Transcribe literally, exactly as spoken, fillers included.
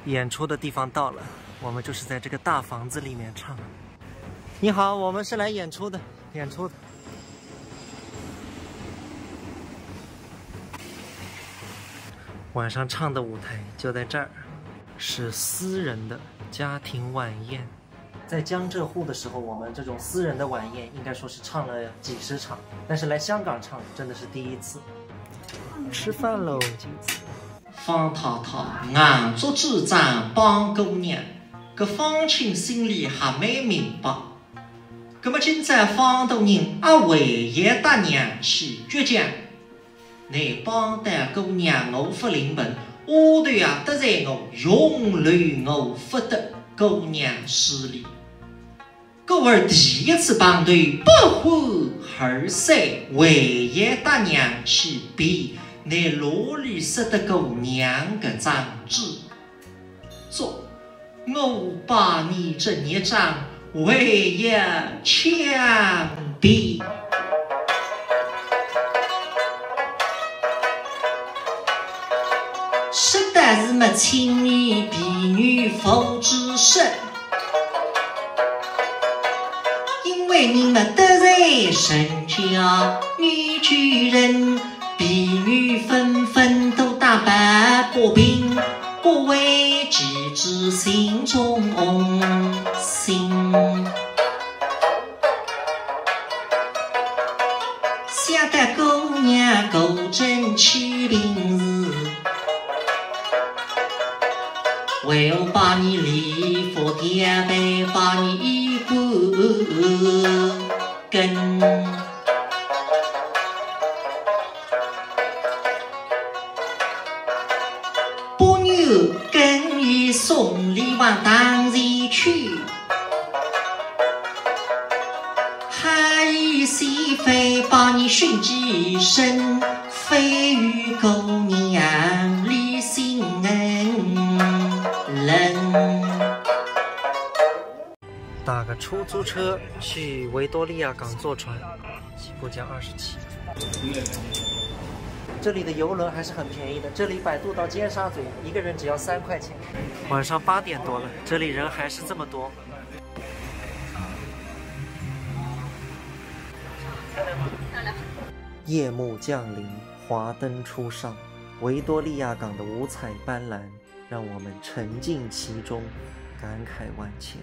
演出的地方到了，我们就是在这个大房子里面唱。你好，我们是来演出的，演出的。晚上唱的舞台就在这儿，是私人的家庭晚宴。在江浙沪的时候，我们这种私人的晚宴应该说是唱了几十场，但是来香港唱真的是第一次。吃饭喽。方太太，硬捉主张帮姑娘，搿方卿心里还蛮明白。葛末今朝方大人阿为也搭娘去倔强，倷帮得姑娘我勿临盆，丫头啊得罪我，永留我勿得姑娘势力。 故而第一次碰头，不欢而散，为也搭娘去避，倷哪里舍得过娘搿张嘴？做，我把你这孽障，为也枪毙。 说得是么青年婢女勿知说，因为你们得罪人家女主人，婢女纷纷都打抱不平，不为其主心中痛心。 想得姑娘果真起病时，为何把你礼服调配，把你衣冠更？不愿更衣，送你往堂前去。 还以是非把你训几声，非与姑娘你心冷。打个出租车去维多利亚港坐船，起步价二十七。这里的游轮还是很便宜的，这里摆渡到尖沙咀，一个人只要三块钱。晚上八点多了，这里人还是这么多。 夜幕降临，华灯初上，维多利亚港的五彩斑斓让我们沉浸其中，感慨万千。